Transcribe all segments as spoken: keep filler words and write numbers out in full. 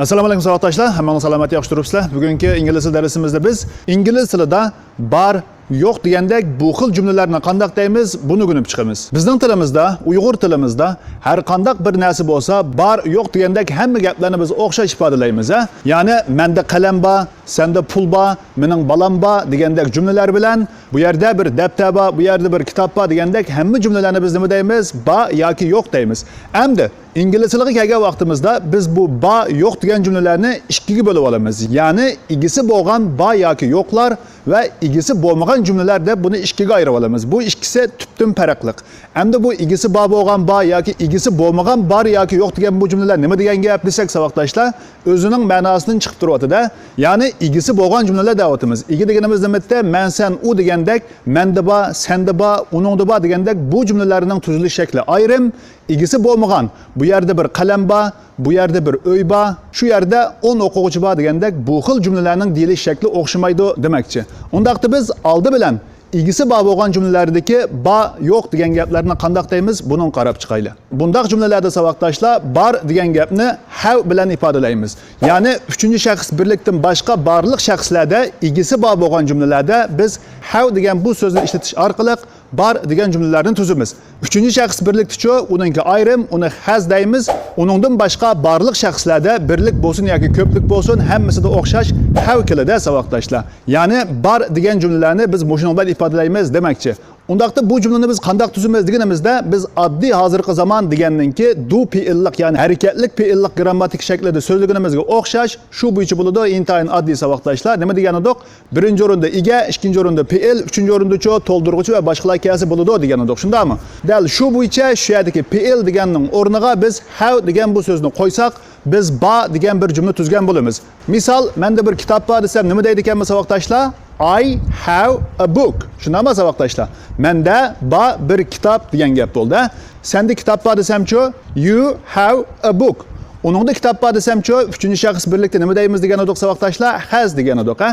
ئەسسالامۇ ئەلەيكۇم ساۋاقداشلار، ھەممىڭلار سالامەت، ياخشى تۇرۇپسىلەر؟ بۈگۈنكى ئىنگلىز تىلى دەرسىمىزدە بىز ئىنگلىز تىلىدا بار، يوق دېگەندەك بۇ خىل جۈملىلەرنى قانداق دەيمىز، بۇنى ئۆگىنىپ چىقىمىز. بىزنىڭ تىلىمىزدا، ئۇيغۇر تىلىمىزدا ھەر قانداق بىر نەرسە بولسا، بار، يوق دېگەندەك ھەممە گەپلەرنى بىز ئوخشاش ئىپادىلەيمىز، ھە؟ يەنى، مەندە قەلەم بار، سەندە پۇل بار، مېنىڭ بالام بار دېگەندەك جۈملىلەر بىلەن، بۇ يەردە بىر دەپتەر بار، بۇ يەردە بىر كىتاب بار دېگەندەك ھەممە جۈملىلەرنى بىز نېمە دەيمىز؟ بار ياكى يوق دەيمىز. ئەمدى ئىنگلىز تىلىغا كەلگەن ۋاقتىمىزدا بىز بۇ بار، يوق دېگەن جۈملىلەرنى ئىككىگە بۆلۈپ ئالىمىز. يەنى ئىگىسى بولغان بار ياكى يوقلار ۋە ئىگىسى بولمىغان جۈملىلەر دەپ بۇنى ئىككىگە ئايرىپ ئالىمىز. بۇ ئىككىسى تۈپتىن پەرقلىق. ئەمدى بۇ ئىگىسى بار بولغان بار ياكى ئىگىسى بولمىغان بار ياكى يوق دېگەن بۇ جۈملىلەر نېمە دېگەن گەپ دېسەك، ساۋاقداشلار، ئۆزىنىڭ مەناسىدىن چىقىپ تۇرۇۋاتىدۇ. يەنى ئىگىسى بولغان جۈملىلەر دەۋاتىمىز. ئىگە دېگىنىمىز نېمە دېدى؟ مەن، سەن، ئۇ دېگەندەك، مەندە بار، سەندە بار، ئۇنىڭدا بار دېگەندەك بۇ جۈملىلەرنىڭ تۈزۈلۈش شەكلى ئايرىم. ئىگىسى بولمىغان، بۇ يەردە بىر قەلەم بار، بۇ يەردە بىر ئۆي بار، شۇ يەردە ئون ئوقۇغۇچى بار دېگەندەك بۇ خىل جۈملىلەرنىڭ دېيىلىش شەكلى ئوخشىمايدۇ دېمەكچى. ئۇنداقتا بىز ئالدى بىلەن ئىگىسى بار بولغان جۈملىلەردىكى بار، يوق دېگەن گەپلەرنى قانداق دەيمىز؟ بۇنىڭغا قاراپ چىقايلى. بۇنداق جۈملىلەردە ساۋاقداشلار بار دېگەن گەپنى have بىلەن ئىپادىلەيمىز. يەنى ئۈچىنچى شەخس بىرلىكتىن باشقا بارلىق شەخسلەردە ئىگىسى بار بولغان جۈملىلەردە بىز have دېگەن بۇ سۆزنى ئىشلىتىش ئارقىلىق بار دېگەن جۈملىلەرنى تۈزىمىز. ئۈچىنچى شەخس بىرلىكتىچۇ، ئۇنىڭكى ئايرىم، ئۇنى has دەيمىز. ئۇنىڭدىن باشقا بارلىق شەخسلەردە بىرلىك بولسۇن ياكى كۆپلۈك بولسۇن، ھەممىسىدە ئوخشاش have كېلىدۇ ساۋاقداشلار. يەنى بار دېگەن جۈملىلەرنى بىز مۇشۇنىڭ بىلەن ئىپادىلەيمىز دېمەكچى. ئۇنداقتا بۇ جۈملىنى بىز قانداق تۈزىمىز دېگىنىمىزدە، بىز ئاددىي ھازىرقى زامان دېگەننىڭكى do پېئىللىق، يەنى ھەرىكەتلىك پېئىللىق گىرامماتىكا شەكلىدە سۆزلىگىنىمىزگە ئوخشاش، شۇ بويىچە بولىدۇ، ئىنتايىن ئاددىي ساۋاقداشلار. نېمە دېگەن ئىدۇق؟ بىرىنچى ئورۇندا ئىگە، ئىككىنچى ئورۇندا پېئىل، ئۈچىنچى ئورۇندىچۇ تولدۇرغۇچى ۋە باشقىلار كەلسە بولىدۇ دېگەن ئىدۇق. شۇنداقمۇ؟ دەل شۇ بويىچە شۇ يەردىكى پېئىل دېگەننىڭ ئورنىغا بىز have دېگەن بۇ سۆزنى قويساق، بىز بار دېگەن بىر جۈملە تۈزگەن بولىمىز. مىسال، مەندە بىر كىتاب بار دېسەم، نېمە دەيدىكەنمىز ساۋاقداشلار؟ I have a book. شۇنداقمۇ ساۋاقداشلار؟ مەندە بار بىر كىتاب دېگەن گەپ بولدى. سەندە كىتاب بار دېسەمچۇ؟ You have a book. ئۇنىڭدا كىتاب بار دېسەمچۇ؟ ئۈچىنچى شەخس بىرلىكتە نېمە دەيمىز دېگەن ئىدۇق ساۋاقداشلار؟ Has دېگەن ئىدۇق، ھە؟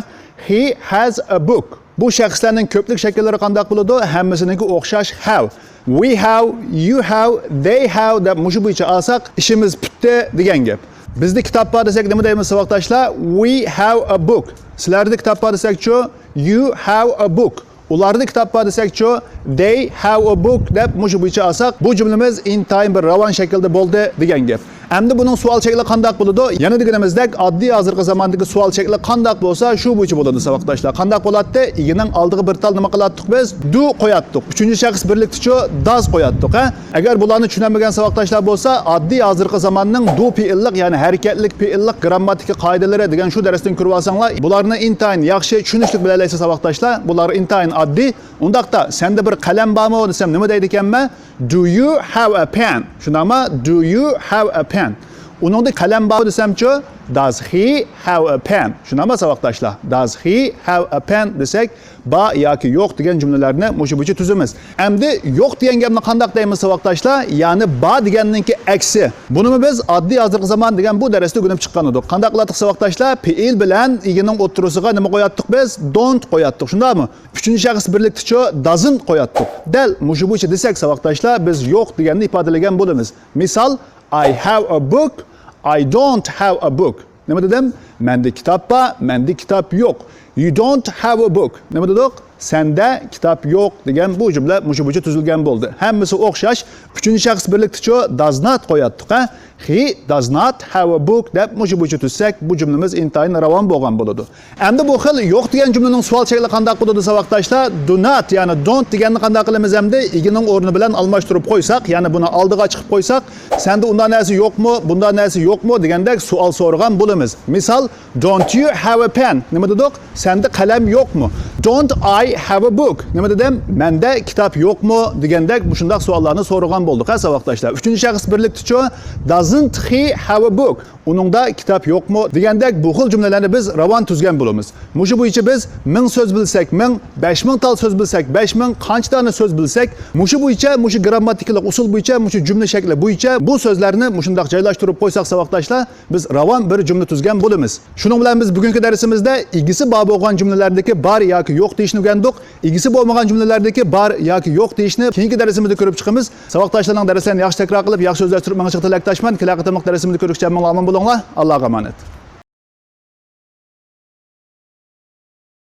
He has a book. بۇ شەخسلەرنىڭ كۆپلۈك شەكىللىرى قانداق بولىدۇ؟ ھەممىسىنىڭكى ئوخشاش have. We have، you have، they have دەپ مۇشۇ بويىچە ئالساق، ئىشىمىز پۈتتى دېگەن گەپ. بىزدە كىتاب بار دېسەك، نېمە دەيمىز ساۋاقداشلار؟ We have a book. سىلەردە كىتاب بار دېسەكچۇ؟ You have a book. ئۇلاردا كىتاب بار دېسەكچۇ؟ They have a book دەپ مۇشۇ بويىچە ئالساق، بۇ جۈملىمىز ئىنتايىن بىر راۋان شەكىلدە بولدى دېگەن گەپ. ئەمدى بۇنىڭ سوئال شەكلى قانداق بولىدۇ؟ يەنە دېگىنىمىزدەك، ئاددىي ھازىرقى زاماندىكى سوئال شەكلى قانداق بولسا، شۇ بويىچە بولىدۇ ساۋاقداشلار. قانداق بولاتتى؟ ئىگىنىڭ ئالدىغا بىر تال نېمە قىلاتتۇق بىز؟ Do قوياتتۇق. ئۈچىنچى شەخس بىرلىكتىچۇ؟ Does قوياتتۇق، ھە؟ ئەگەر بۇلارنى چۈشىنەلمىگەن ساۋاقداشلار بولسا، ئاددىي ھازىرقى زاماننىڭ do پېئىللىق، يەنى ھەرىكەتلىك پېئىللىق گىرامماتىكا قائىدىلىرى دېگەن شۇ دەرستىن كۆرۈۋالساڭلار، بۇلارنى ئىنتايىن ياخشى، چۈشىنىشلىك بىلەلەيسىز ساۋاقداشلار. بۇلار ئىنتايىن ئاددىي. ئۇنداقتا، سەندە بىر قەلەم بارمۇ دېسەم، نېمە دەيدىكەنمەن؟ Do you have a pen? شۇنداقمۇ؟ Do you have a pen? ئۇنىڭدا قەلەم بارمۇ دېسەمچۇ؟ Does he have a pen? شۇنداقمۇ ساۋاقداشلار؟ Does he have a pen دېسەك، بار ياكى يوق دېگەن جۈملىلەرنى مۇشۇ بويىچە تۈزىمىز. ئەمدى يوق دېگەن گەپنى قانداق دەيمىز ساۋاقداشلار؟ يەنى بار دېگەننىڭكى ئەكسى. بۇنىمۇ بىز ئاددىي ھازىرقى زامان دېگەن بۇ دەرستە ئۆگىنىپ چىققان ئىدۇق. قانداق قىلاتتۇق ساۋاقداشلار؟ پېئىل بىلەن ئىگىنىڭ ئوتتۇرىسىغا نېمە قوياتتۇق بىز؟ Don't قوياتتۇق، شۇنداقمۇ؟ ئۈچىنچى شەخس بىرلىكتىچۇ؟ Doesn't قوياتتۇق. دەل مۇشۇ بويىچە دېسەك ساۋاقداشلار، بىز يوق دېگەننى ئىپادىلىگەن بولىمىز. مىسال، I have a book, I don't have a book. نېمە دېدىم؟ مەندە كىتاب بار، مەندە كىتاب يوق. You don't have a book. نېمە دېدۇق؟ سەندە كىتاب يوق دېگەن بۇ جۈملە مۇشۇ بويىچە تۈزۈلگەن بولدى. ھەممىسى ئوخشاش. ئۈچىنچى شەخس بىرلىكتىچۇ؟ Does not قوياتتۇق، ھە؟ He does not have a book دەپ مۇشۇ بويىچە تۈزسەك، بۇ جۈملىمىز ئىنتايىن راۋان بولغان بولىدۇ. ئەمدى بۇ خىل يوق دېگەن جۈملىنىڭ سوئال شەكلى قانداق بولىدۇ ساۋاقداشلار؟ Do not، يەنى don't دېگەننى قانداق قىلىمىز ئەمدى؟ ئىگىنىڭ ئورنى بىلەن ئالماشتۇرۇپ قويساق، يەنى بۇنى ئالدىغا چىقىپ قويساق، سەندە ئۇنداق نەرسە يوقمۇ، بۇنداق نەرسە يوقمۇ دېگەندەك سوئال سورىغان بولىمىز. مىسال، Don't you have a pen? نېمە دېدۇق؟ سەندە قەلەم يوقمۇ؟ Don't I have a book? نېمە دېدىم؟ مەندە كىتاب يوقمۇ؟ دېگەندەك مۇشۇنداق سوئاللارنى سورىغان بولدۇق، ھە، ساۋاقداشلار. ئۈچىنچى شەخس بىرلىكتىچۇ؟ Doesn't he have a book? ئۇنىڭدا كىتاب يوقمۇ؟ دېگەندەك بۇ خىل جۈملىلەرنى بىز راۋان تۈزگەن بولىمىز. مۇشۇ بويىچە بىز مىڭ سۆز بىلسەك مىڭ، بەش مىڭ تال سۆز بىلسەك بەش مىڭ، قانچە دانە سۆز بىلسەك، مۇشۇ بويىچە، مۇشۇ گىرامماتىكىلىق ئۇسۇل بويىچە، مۇشۇ جۈملە شەكلى بويىچە بۇ سۆزلەرنى مۇشۇنداق جايلاشتۇرۇپ قويساق ساۋاقداشلار، بىز راۋان بىر جۈملە تۈزگەن بولىمىز. شۇنىڭ بىلەن بىز بۈگۈنكى دەرسىمىزدە ئىگىسى بار بولغان جۈملىلەردىكى بار ياكى يوق دېيىشنى ئۆگەندۇق. ئىگىسى بولمىغان جۈملىلەردىكى بار ياكى يوق دېيىشنى كېيىنكى دەرسىمىزدە كۆرۈپ چىقىمىز. ساۋاقداشلارنىڭ دەرسلەرنى ياخشى تەكرار قىلىپ، ياخشى سۆزلەشتۈرۈپ مېڭىشىغا تىلەكداشمەن. كېلەر قېتىملىق دەرسىمىزدە كۆرۈشكىچە ئەممىڭلار ئامان بولۇڭلار. ئاللاغا ئامانەت.